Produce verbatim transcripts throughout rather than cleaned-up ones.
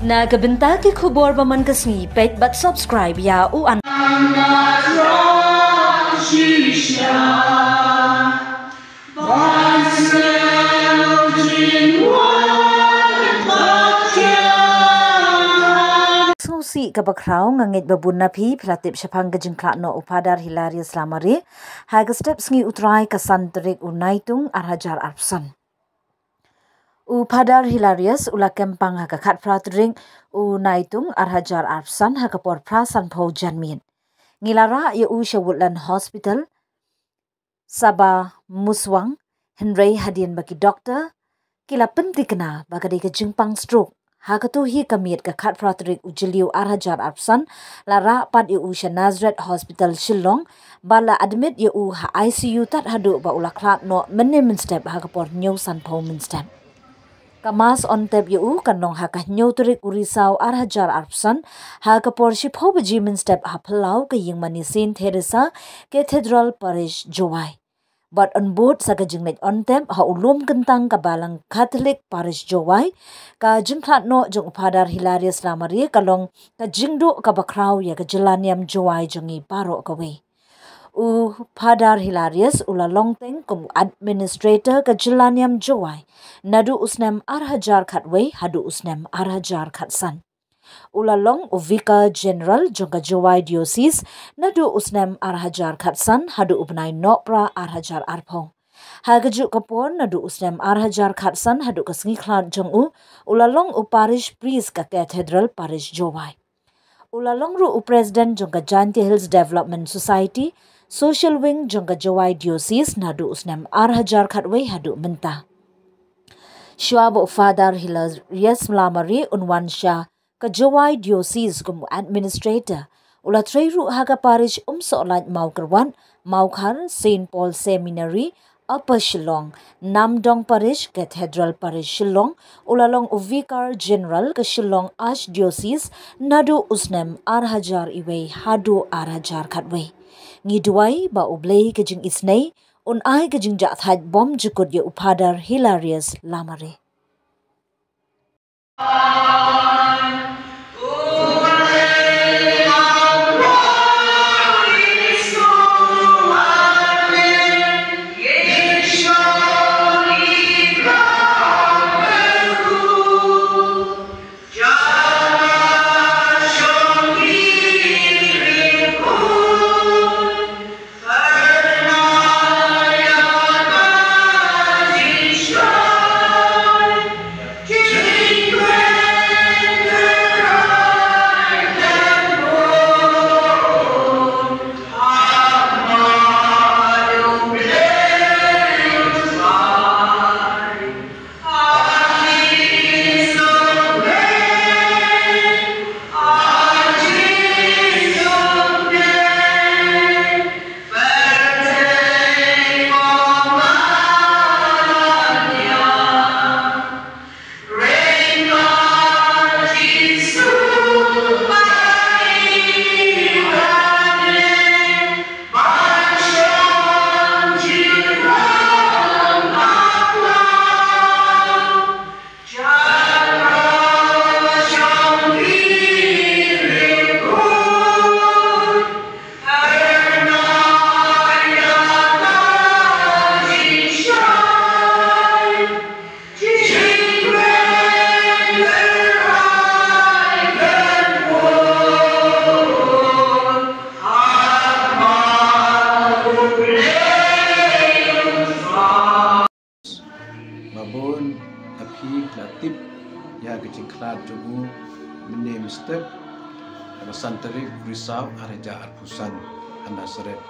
Na ka bynta ki khubor ba man ka sngi, peit bad subscribe ïa u an. Sngewsih kaba khraw, nga ngeit ba bun na phi phi la tip shaphang ka jingkhlad noh u Phadar Hilarius Lamare ha ka step sngi U Trai, ka san tarik u Naitung ar hajar arphew san. U Phadar Hilarius u la kem pang ha ka khatphra tarik u Naitung ar hajar arphew san ha ka por phra sanphew janmiet. Ngi la rah ïa u sha Woodland Hospital Sabah Muswang, hynrei hadien ba ki doktor ki la pynthikna ba ka dei ka jingpang stroke, ha kato hi ka miet, ka khatphra tarik u Jylliew ar hajar arphew san, la rah pat ïa u sha Nazareth Hospital Shillong, bad la admit ïa u ha I C U tad haduh ba u la khlad noh mynne mynstep ha ka por hynñiew sanphew mynstep. Ka mass on tep ïa u kan long ha ka hynñiew tarik u Risaw ar hajar arphew san, ha ka por shiphew baje mynstep ha phyllaw ka ïingmane Saint Theresa, Cathedral Parish, Jowai. Bad yn bud sa ka jingleit on tep ha u lum kyntang ka Balang Catholic Parish, Jowai. Ka jingkhlad noh jong u Phadar Hilarius Lamare ka long ka jingduh kaba khraw ïa ka jylla niam Jowai jong ngi baroh kawei. U Phadar Hilarius u la long teng kum u administrator ka jylla niam Jowai naduh u snem ar hajar khatwei haduh u snem ar hajar khatsan. U la long u Vicar General jong ka Jowai Diocese naduh u snem ar hajar khatsan haduh u bnai Nohprah ar hajar arphew. Ha kajuh ka por, naduh u snem ar hajar khatsan haduh ka sngi khlad jong u, u la long u Parish Priest ka Cathedral Parish, Jowai. U la long ruh u President jong ka Jaintia Hills Development Society Social Wing jong ka Jowai Diocese naduh u snem ar hajar khatwei haduh mynta. Shuwa ba u Phadar Hilarius Lamare un wan sha ka Jowai Diocese kum u administrator, u la trei ruh ha ka parish Umsohlait, Mawkyrwat, Mawkhar, Saint Paul Seminary, Upper Shillong, Namdong Parish, Cathedral Parish, Shillong. U la long u Vicar General ka Shillong Archdiocese naduh u snem ar hajar iwei haduh ar hajar khatwei. Ngi duwai ba U Blei ka jingisynei un ai ka jingjahthait bymjukut ïa u Phadar Hilarius Lamare. Ba bun na phi la tip ïa ka jingkhlad jong u mynne mynstep, ha ka san tarik Risaw ar hajar arphew san, ha Nazareth.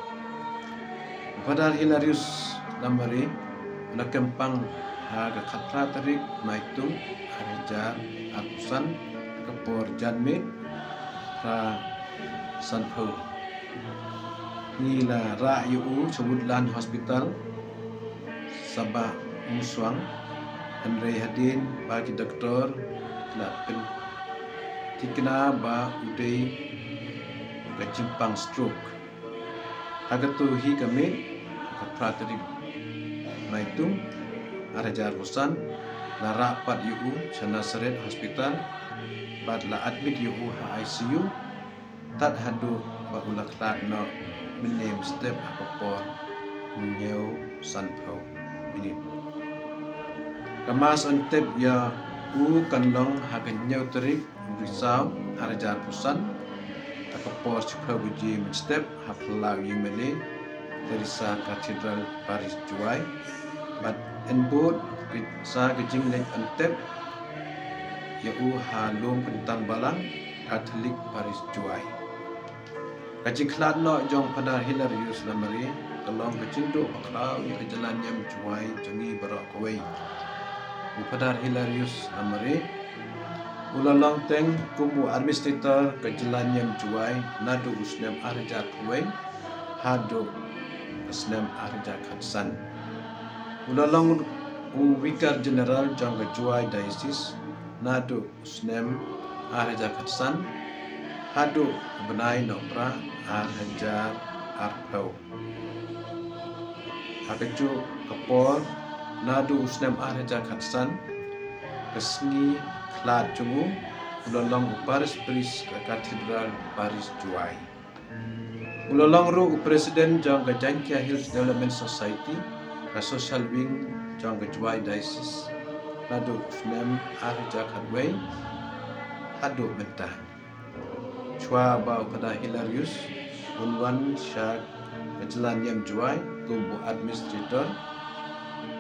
U Phadar Hilarius Lamare u la kem pang ha ka khatphra tarik Naitung ar hajar arphew san, ha ka por janmiet phra sanphew. Ngi la rah ïa u sha Woodland Hospital Sabah Muswang, hynrei hadien ba ki doktor la pynthikna ba u dei ka jingpang stroke, ha kato hi ka miet, ha ka phra tarik Naitung ar hajar arphew san, la rah pat ïa u sha Nazareth Hospital bad la admit ïa u ha I C U tad haduh ba u la khlad noh mynne mynstep ha ka por hynñiew sanphew minit. Ka Mass Ïingtip ïa u kan long ha ka hynñiew tarik u Risaw ar hajar arphew san ha ka por shiphew baje mynstep ha phyllaw ïing mane Teresa Cathedral Parish Jowai bad yn bud sa ka jingleit ïingtip ïa u ha lum kyntang balang Catholic Parish Jowai. Ka jingkhlad noh jong Phadar Hilarius Lamare ka long ka jingduh bakla ïa ka jylla niam Jowai jong ngi baroh kawei. U Phadar Hilarius Lamare u la long teng kum u administrator ka jylla niam Jowai naduh u snem ar hajar khatwei haduh ka snem ar hajar khatsan. U la long u Vicar General jong ka Jowai Diocese naduh u snem ar hajar khatsan haduh u bnai Nohprah ar hajar arphew. Ha kajuh ka por naduh u snem ar hajar khatsan ka sngi khlad jong u u la long u Parish Priest ka Cathedral Parish Jowai. U la long ruh u President jong ka Jaintia Hills Development Society ka Social Wing jong ka Jowai Diocese naduh u snem ar hajar khatwei haduh mynta. Shuwa ba u Phadar Hilarius un wan sha ka jylla niam Jowai kum u administrator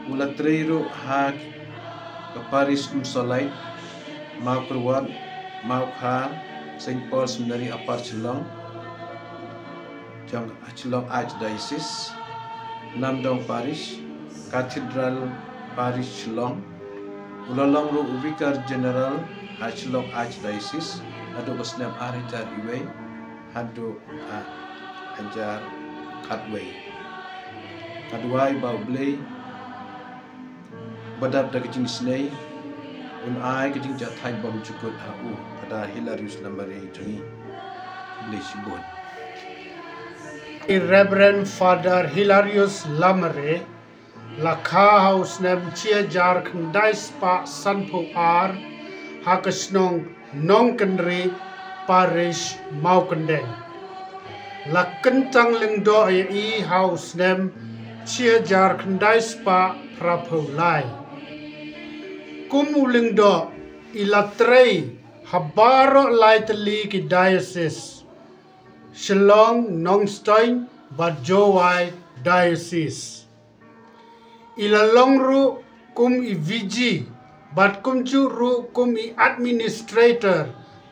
u la trei ruh ha ka Parish Umsolite, Mawkyrwat, Mawkhar, Saint Paul Seminary Upper Shillong jong Shillong Archdiocese, Namdong Parish, Cathedral Parish Shillong. U la long ruh u Vicar General ha Shillong Archdiocese naduh ka snem ar hajar iwei haduh ar hajar khatwei. Ka duwai ba U Blei ba dap da ka jingisynei un ai ka jingjahthait bymjukut ha u Phadar Hilarius Lamare jong ngi. Khublei shibun. I Reverend Father Hilarius Lamare la kha ha u snem shi hajar khyndai spah sanphew ar ha ka shnong Nongkynrih, Parish Mawkyndeng. La kyntang lyngdoh ïa i ha u snem shi hajar khyndai spah phraphew lai. Kum u lyngdoh i la trei ha baroh lai tylli ki diocese, Shillong, Nongstoiñ bad Jowai Diocese. I la long ruh kum i V G bad kumjuh ruh kum i administrator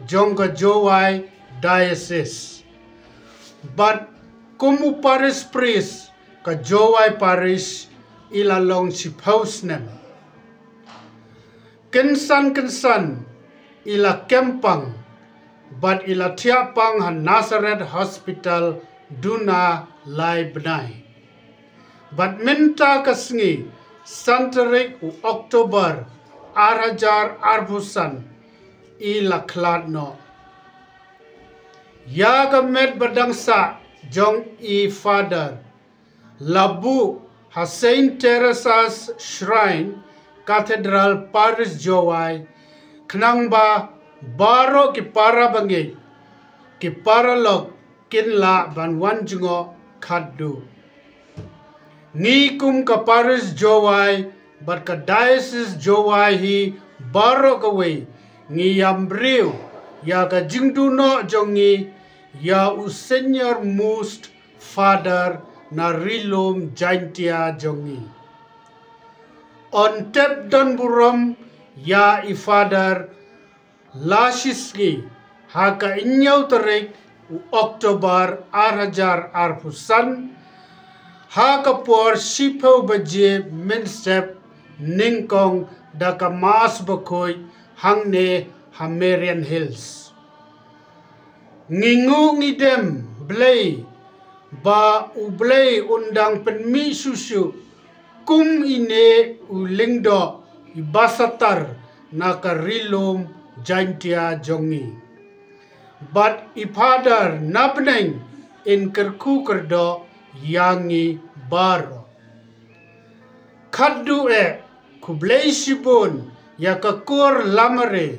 jong ka Jowai Diocese. Bad kum u parish priest ka Jowai Parish i la long shiphew snem. Kynsan kynsan i la kem pang bad i la thiah pang ha Nazareth Hospital duna lai bnai. Bad mynta ka sngi, san tarik u October ar hajar arphew san, i la khlad noh. Ïa ka met ba dang sah jong i Father la buh ha Saint Teresa's Shrine, Cathedral Parish Jowai, khnang ba baroh ki para bangeit, ki paralok kin lah ban wan jngoh khatduh. Ngi kum ka Parish Jowai bad ka Diocese Jowai hi baroh kawei ngi ïam briew ïa ka jingduh noh jong ngi ïa u Senior Most Father na Ri Lum Jaintia jong ngi. Yn tep don burom ïa i Father la shisngi ha ka hynñiew tarik u October ar hajar arphew san ha ka por shiphew baje mynstep nyngkong da ka Mass bakhuid hangne ha Marian Hills. Ngi nguh ngi dem Blei ba U Blei un dang pynmih shuh shuh kum ine u lyngdoh i ba satar na ka Ri Lum Jaintia jong ngi. Bad i Father na bneng in kyrkhu kyrdoh ïa ngi baroh. Khatduh eh, khublei shibun ïa ka kur Lamare.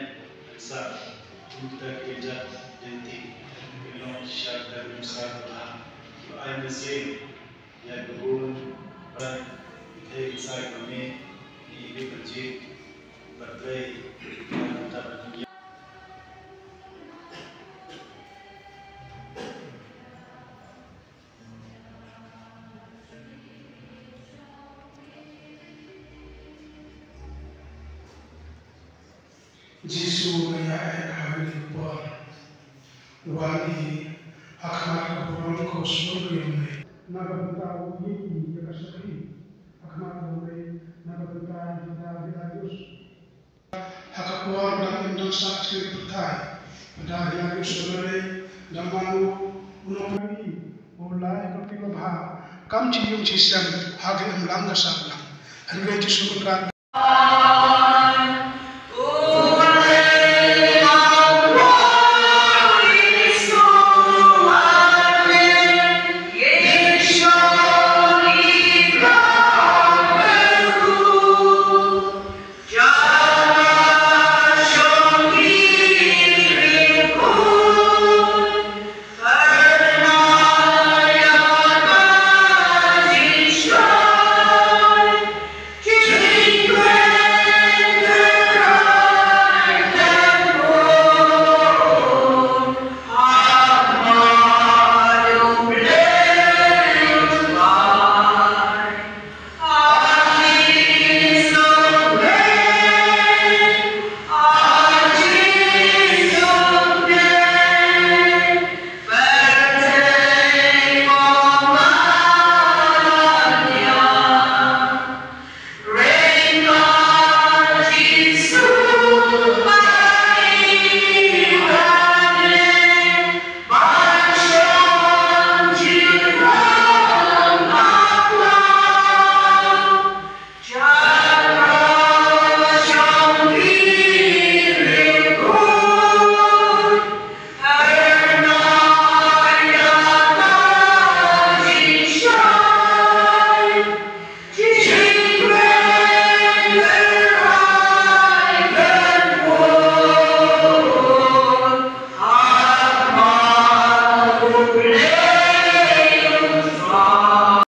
Neh, sa, kumta ki jait lynti ki long shisha ka nuksa ka bha, ki ai mynsiem ïa ka bun, ba ki thei ki sai ka me, ki iwei ka jied, ba trei ïa ka bynta ba Jisu ba ïa eh ha kane ka por, u wan hi ha khmat ka burom ka u sngewbha ïa u Blei. Na ka bynta u ïeit ïa ka sakhi, ha khmat ka u Blei, na ka bynta ïa ka Darius. Ha ka por ba dang im dang sah ka jingpyrthai, ka Darius u Blei, da man u, u nongpynïaid, u la ai ka pynbha, kam jingïung jingsem, ha ka imlang ka sahlang. Hynrei Jisu Kynrad